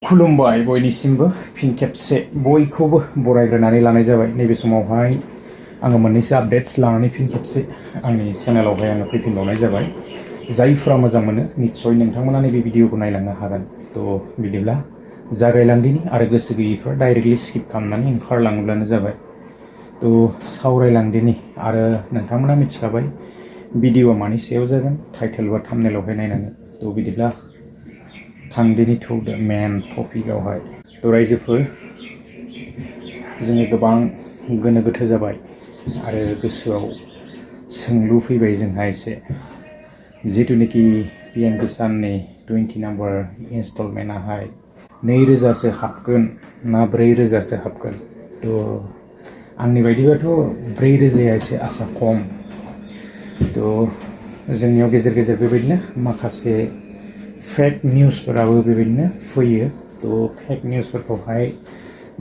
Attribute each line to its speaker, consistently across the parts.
Speaker 1: खुलुमबाय बयनिसिमबो फिन खेबसे बयखौबो बरायग्रोनानै लानाय जाबाय। नैबे समावहाय आङो मोननैसो आपडेट्स लानानै फिन खेबसे आंनि चेनेलावहाय आङो फैफिनबावनाय जाबाय। जायफ्रा मोजां मोनो निस्सय नोंथांमोना नैबे भिडिअखौ नायलांनो हागोन। थ' बिदिब्ला जागायलांदिनि आरो गोसो गैयैफ्रा डाइरेक्टलि स्किप खालामनानै ओंखारलाङोब्लानो जाबाय। थ' सावरायलांदिनि आरो नोंथांमोना मिथिखाबाय भिडिअआ मानि सायाव जागोन टाइटेल बा थाम्बनेलावहाय नायनानै। थ' बिदिब्ला थांदिनि टु द मेन टपिकआवहाय। थ' रायजोफोर जोङो गोबां गोनो गोथो जाबाय आरो गोसोआव सोंलु फैबाय जोंहा एसे, जिथुनिखि PM किसाननि 20 नाम्बार इनस्टलमेन्टआहाय 2,000सो हाबगोन ना 4,000सो हाबगोन। थ' आंनि बायदिबाथ' 4,000आ एसे आसा खम। थ' जोंनियाव गेजेर गेजेर बेबायदिनो माखासे फेक निउसफोराबो बेबायदिनो फैयो। थ' फेक निउसफोरखौहाय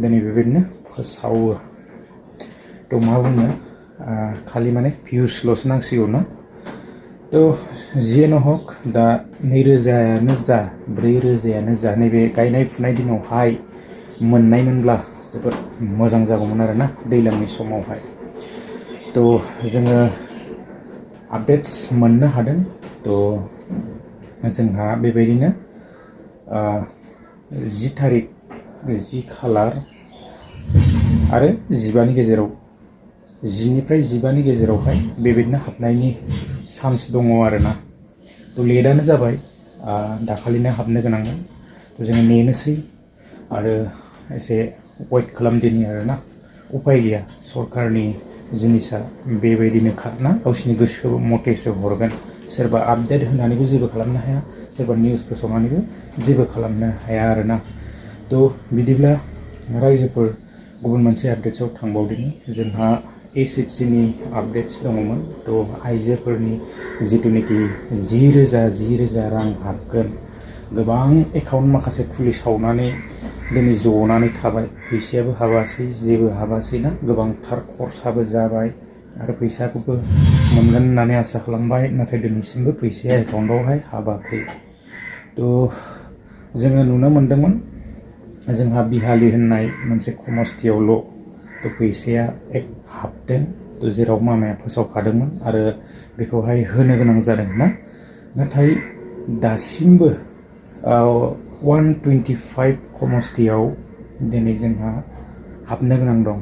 Speaker 1: दिनै बेबायदिनो फोसावो। थ' मा बुंनो, खालि माने भिउसल'सो नांसिगौ ना। थ' जियानो हक दा 2,000यानो जा 4,000यानो जा नैबे गायनाय फुनाय दिनावहाय मोननायमोनब्ला जोबोद मोजां जागौमोन आरोना दैज्लांनि समावहाय। थ' जोङो आपडेट्स मोननो हादों। थ' जोंहा बेबायदिनो 10 तारिख 10 खालार आरो 15नि गेजेराव 10निफ्राय 15नि गेजेरावहाय बेबायदिनो हाबनायनि चान्स दङ आरोना। थ' लेटआनो जाबाय, दाखालिनो हाबनो गोनांमोन। थ' जोङो नेनोसै आरो एसे वेट खालामदिनि आरोना। उपाय गैया, सरकारनि जिनिसा बेबायदिनो खाना गावसिनि गोसो मथेसो हरगोन। सोरबा आपडेट होनानैबो जेबो खालामनो हाया, सोरबा निउस फोसावनानैबो जेबो खालामनो हाया आरोना। थ' बिदिब्ला रायजोफोर गुबुन मोनसे आपडेट्सआव थांबावदिनि। जोंहा SHGनि आपडेट्स दङमोन। थ' आइजोफोरनि जिथुनिखि 10,000 रां हाबगोन, गोबां एकाउन्ट माखासे खुलिसावनानै दिनै जनानै थाबाय। फैसायाबो हाबासै, जेबो हाबासै ना। गोबांथार खरसाबो जाबाय आरो फैसाखौबो मोनगोन होननानै आसा खालामबाय, नाथाय दिनैसिमबो फैसाया एकाउन्टआवहाय हाबाखै। थ' जोङो नुनो मोन्दोंमोन जोंहा बिहालि होननाय मोनसे समस्थियावल' थ' फैसाया हाबदों। थ' जेराव मामाया फोसावखादोंमोन आरो बेखौहाय होनो गोनां जादों ना। नाथाय दासिमबो 125 समस्थियाव दिनै जोंहा हाबनो गोनां दं।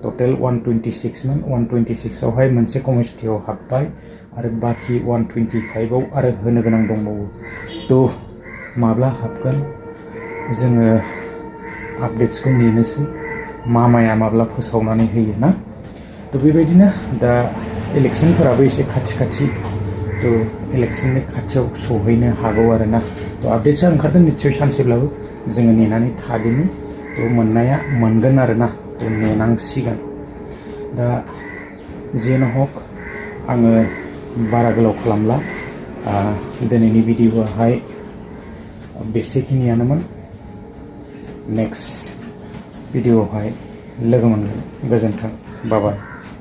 Speaker 1: टटेल 126मोन, 126आवहाय मोनसे समस्थियाव हाबबाय आरो बाखि 125आव आरो होनो गोनां दंबावो। थ' माब्ला हाबगोन जोङो आपडेट्सखौ नेनोसै, मामाया माब्ला फोसावनानै होयो ना। थ' बेबायदिनो दा इलेक्सनफोराबो एसे खाथि, थ' इलेक्सननि खाथियाव सहैनो हागौ आरोना। थ' आपडेट्सआ ओंखारगोन निस्सय सानसेब्लाबो, जोङो नेनानै थादिनि। थ' मोननाया मोनगोन आरोना, थ' नेनांसिगोन। दा जियानो हक आङो बारा गोलाव खालामला, दिनैनि भिडिअ'आहाय बेसेखिनियानोमोन। नेक्स्ट भिडिअ'आवहाय लोगो मोनगोन। गोजोन्थों, बाय बाय।